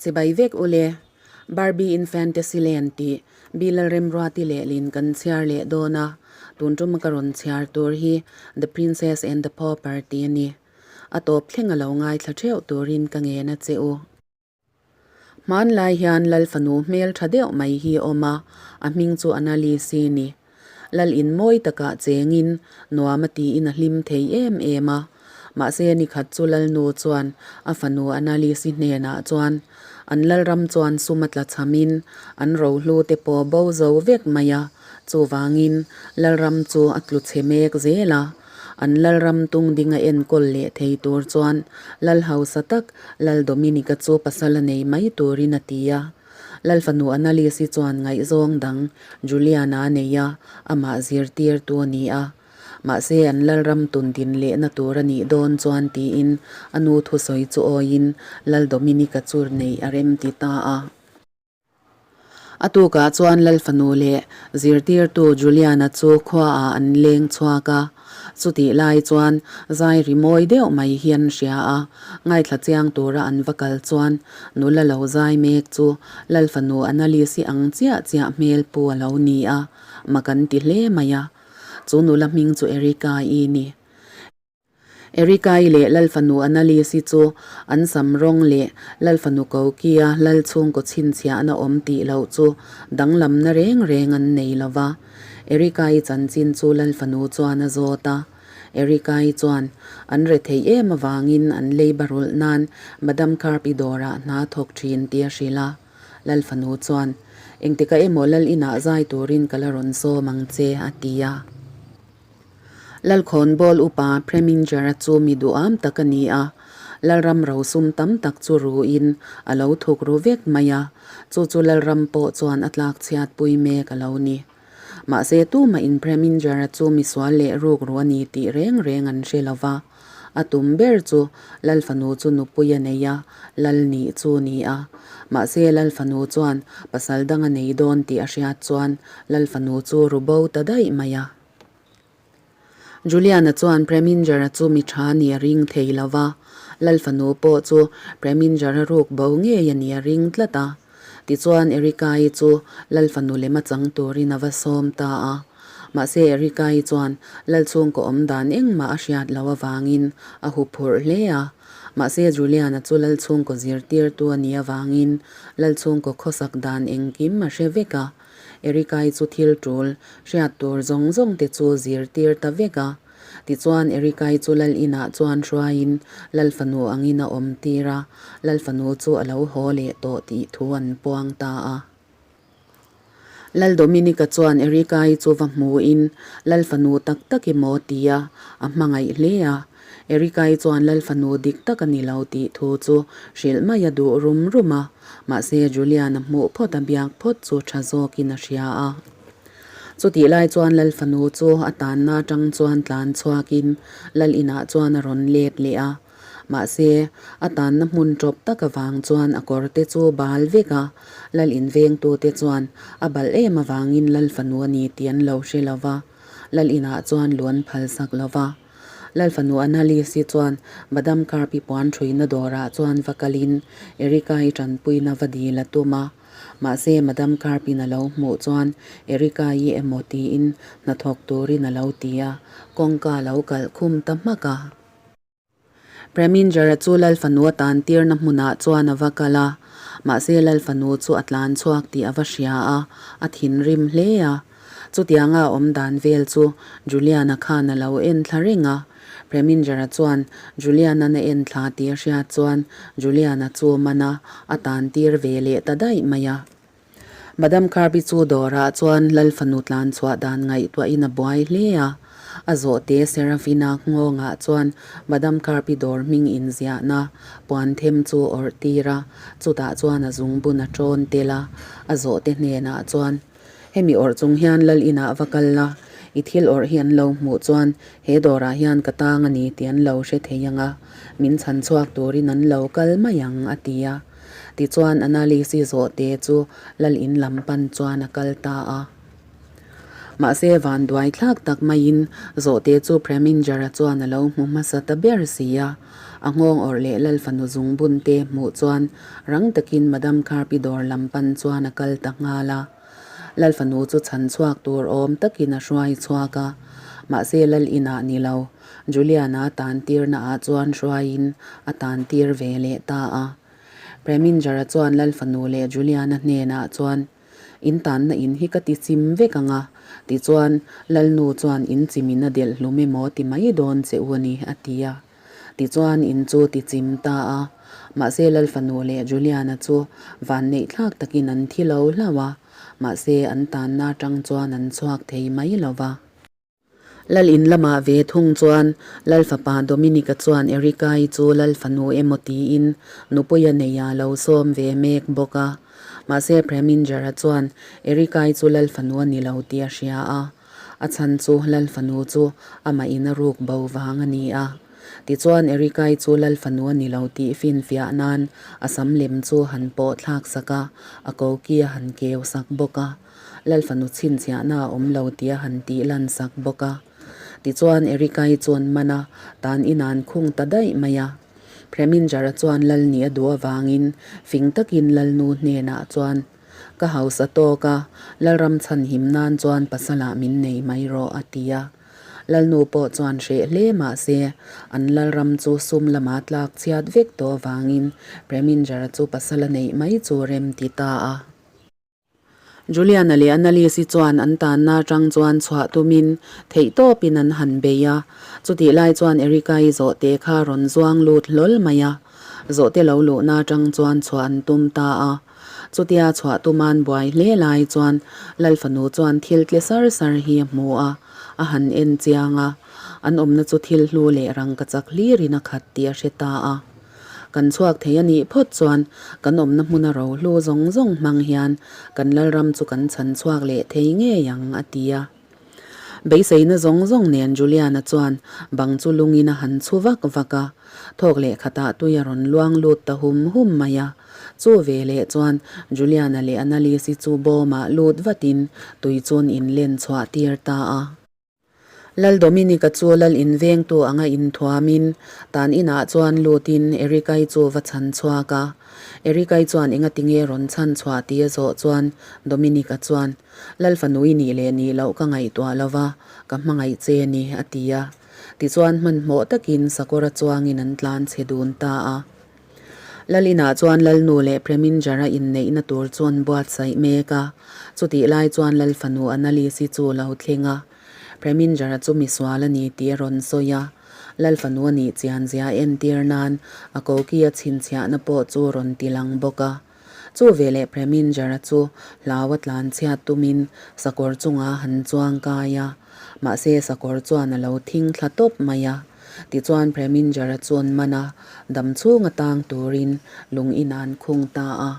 Chibai vek ule, Barbie in Fantasyland tih Bilal Remruati lehlin kan chhiar leh dawn a, tun tuma ka rawn chhiar tur hi The Princess and the Pauper tih a ni. A tawp thleng a lo ngaithla theuh turin ka ngen a che u. Hmanlai hian Lal fanu hmel tha deuh mai hi a awm a, a hming chu Annalise a ni. Lal in mawi takah chengin nuam a tiin a hlim thei em em a. Mahse nikhat chu Lalnu chuan a fanu Annalise hnenah chuan an Lalram chuan sum a tla chhamin an rohlu te pawh bo zo vek mai a, chuvangin Lalram chu a tlu chhe mek zel a. An Lalram tung ding a enkawl leh thei tur chuan Lal hausa tak Lal Dominica chu pasal a nei mai turin a ti a. Lal fanu Annalise-i chuan ngaihzawng dang Juliana a nei a, amah zirtirtu a ni a. Mahse an Lalram tun din lehna tur a nih dawn chuan tiin a nu thusawi chu awiin Lal Dominica chu neih a remti ta a. A tukah chuan Lal fanu leh zirtirtu Juliana chu khuaah an leng chhuak a. Chutih lai chuan zai ri mawi deuh mai hi an hria a, ngaithla chiang tura an va kal chuan nula lo zai mek chu Lal fanu Annalise-i ang chiah chiah hmel pu a lo ni a, mak an ti hle mai a. Chu nula hming chu Erika-i ni. Erikai leh Lalfanu Annalise-i chu an sam rawng leh Lalfanu Kokia Lal chhungkaw chhinchhiahna awm tih loh chu danglamna reng reng an nei lo va. Erikai chanchin chu Lalfanu chuan a zawt a. Erikai chuan an retheih em avangin an leiba rulh nan Madam Carp-i dawrah hna thawk thin tih a hrilh a. Lalfanu chuan, Engtikah emaw Lal inah zai turin ka la rawn sawm ang che, a ti a. Lalkhawnbawl upa Preminger-a chu mi duham tak a ni a, Lalram rosum tam tak chu ruin a lo thuk ru vek mai a, chu chu Lalram pawh chuan a tlak chhiatpui mek a lo ni. Mahse tumahin Preminger-a chu misual leh rukru a ni tih reng reng an hre lo va, a tum ber chu Lal fanu chu nupui a nei a, Lal nih chu ni a. Mahse Lal fanu chuan pasal dang a nei dawn tih a hriat chuan Lal fanu chu ru bo ta daih mai a. Juliana chuan Preminger-a chu mi tha ni a ring thei lo va, Lal fanu pawh chu Preminger-a ruk bo ngei a ni a ring tlat a. Tichuan Erika-i chu Lal fanu lem a chang turin a va sawm ta a. Mahse Erika-i chuan Lal chhungkaw awm dan engmah a hriat loh avangin a huphurh hle a. Mahse Juliana chu Lal chhungkaw zirtirtu a nih avangin Lal chhungkaw khawsak dan engkim a hre vek a. Erikai chu thil tul, hriat tur zawng zawng te chu zirtir ta vek a. Tichuan Erikai chu Lal inah chuan hruaiin Lal fanu angin a awm tir a, Lal fanu chu a lo haw leh tawh tih thu an puang ta a. Lal Dominica chuan Erikai chu va hmuin Lal fanu tak tak emaw tia a hmangaih hle a. Erikai chuan Lal fanu dik tak a ni lo tih thu chu hrilh mai a duh rum rum a. Mahse, Julian-a hmuh phawt a biak phawt chu tha zawkin a hria a. Chutih lai chuan Lal fanu chu a tanna atang chuan tlan chhuakin Lal inah chuan a rawn let leh a. Mahse, a tanna hmun tawp tak avang chuan a kawr te chu bal vek a, Lal in vengtute chuan a balh em avangin Lal fanu a ni tih an lo hre lo va, Lal inah chuan luan phalsak lo va. Lal fanu Annalise-i chuan Madam Carp-i puan ṭhuina dawrah chuan va kalin Erica-i ṭanpuina va dil a tum a. Mahse, Madam Carp-in a lo hmuh chuan Erica-i emaw tiin hnathawk turin a lo ti a, kawngka a lo kalh khum ta hmak a. Preminger-a chu Lal fanu a tan tirna hmunah chuan a va kal a, mahse Lal fanu chu a tlan chhuak tih a va hria a, a thinrim hle a. Chutianga a awm dan vel chu Juliana khan a lo en thla reng a. Preminger-a chuan Julian-a'n a en thla tih a hriat chuan Juliana chu a man a, a tan tir ve leh ta daih mai a. Madam Kirby chu dawrah chuan Lal fanu tlan chhuah dan ngaihtuahin a buai hle a. A zawhte Serafina nghawngah chuan Madam Kirby dawr hming inziahna puan them chu awrh tir a, chutah chuan a zungbun a ṭawn tel a. A zawhte hnenah chuan Hemi awrh chung hian Lal inah va kal la, i thil awrh hi an lo hmuh chuan he dawrah hian ka tang a ni tih an lo hre thei ang a, min chhan chhuak turin an lo kal mai ang, a ti a. Tichuan Annalise-i zawhte chu Lal in lam pan chuan a kal ta a. Mahse vanduai thlak tak maiin zawhte chu Preminger-a chuan a lo hmu hmasa ta ber si a. A nghawng awrh leh Lal fanu zungbun te hmuh chuan rang takin Madam Kharpi dawr lam pan chuan a kal ta nghal a. Lal fanu chu chhan chhuak tur awm takin a hruai chhuak a, mahse Lal inah ni lo, Juliana tan tirna ah chuan hruaiin a tan tir ve leh ta a. Preminger-a chuan Lal fanu leh Juliana hnenah chuan, In tanna in hi ka ti chim vek ang a, tichuan Lalnu chuan in chimin a delh hlum emaw ti mai dawn che u a ni, a ti a. Tichuan in chu ti chim ta a, mahse Lal fanu leh Juliana chu vanneih thlak takin an thi lo hlauh a, mahse an tanna atang chuan an chhuak thei mai lo va. Lal in lamah ve thung chuan Lal fapa Dominic-a chuan Erica-i chu Lal fanu emaw tiin nupuia neia lo sawm ve mek bawk a. Mahse Preminger-a chuan Erica-i chu Lal fanu a ni lo tih a hria a, a chhan chu Lal fanu chu amah in a ruk bo vang a ni a. Tichuan Erica-i chu Lal fanu a ni lo tih finfiah nan a sam lem chu han pawh thlak sak a, a koki a han keu sak bawk a. Lalfanu chhinchhiahna a awm lo tih a han tih lan sak bawk a. Tichuan Erica-i chuan man a, tan in an khung ta daih mai a. Preminger-a chuan Lal nih a duh avangin fing takin Lalnu hnenah chuan, Ka hausa tawk a, Lalram chhanhim nan chuan pasalah min nei mai rawh, a ti a. Lalnu pawh chuan hreh hle mah se, an Lalram chu sum lama tlak chhiat vek tawh avangin Preminger-a chu pasal a neih mai chu rem ti ta a. Juliana leh Annalise-i chuan an tanna atang chuan chhuah tumin theihtawpin an han bei a. Chutih lai chuan Erica-i zawhte kha rawn zuang lut hlawl mai a. Zawhte lo luhna atang chuan chhuah an tum ta a. Chutia chhuah tuma'n buai hle lai chuan Lal fanu chuan thil tle sar sar hi a hmu a, a han en chiang a. An awmna chu thil hlu leh rangkachak hlirin a khat tih a hre ta a. Kan chhuak thei a nih phawt chuan kan awmna hmuna rohlu zawng zawng hmang hian kan Lalram chu kan chhan chhuak leh thei ngei ang, a ti a. Beiseina zawng zawng nen Juliana chuan bang chu lungin a han chhu vak vak a, thawk leh khatah tui a rawn luang lut ta hum hum mai a. Chu ve leh chuan Juliana leh Annalise-i chu bawmah lut vatin tui chuan inlen chhuah tir ta a. Lal Dominic-a chu Lal invengtu anga inthuamin tan inah chuan lutin Erica-i chu va chhan chhuak a. Erica-i chuan engatinge rawn chhan chhuah tih a zawh chuan Dominic-a chuan, Lal fanui nih leh nih loh ka ngaihtuah lo va, ka hmangaih che a ni, a ti a. Tichuan hmanhmawh takin sakawra chuangin an tlan chhe dun ta a. Lal inah chuan Lalnu leh Preminger-a inneihna tur chuan buatsaih mek a. Chutih lai chuan Lal fanu Annalise-i chu lo thleng a. Preminger-a chu misual a ni tih a rawn sawi a. Lal fanu a nih chian zia entir nan a koki a chhinchhiahna pawh chu rawn ti lang bawk a. Chu veleh Preminger-a chu hlau a tlanchhiat tumin sakawr chungah a han chuang kai a. Mahse sakawr chuan a lo thing thla tawp mai a. Tichuan Preminger-a chuan man a, dam chhung atang turin lung in an khung ta a.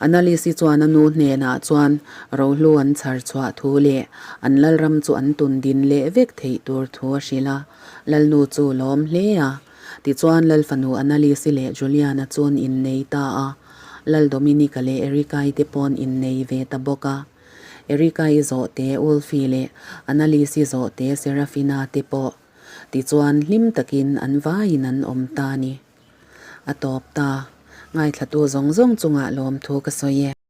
Annalise-i chuan a nu hnenah chuan rohlu an chhar chhuah thu leh an lalram chu an tun din leh vek theih tur thu a hrilh a, Lalnu chu lawm hle a. Tichuan Lal fanu Annalise-i leh Julian-a chuan innei ta a, Lal Dominic-a leh Erica-i te pawn innei ve ta bawk a. Erica-i zawhte Ulfi leh Annalise-i zawhte Serafina te pawh Tichuan hlim takin an vaiin an awm ta a ni. A tawp ta. Ngaithlatu zawng zawng chungah lawmthu ka sawi e.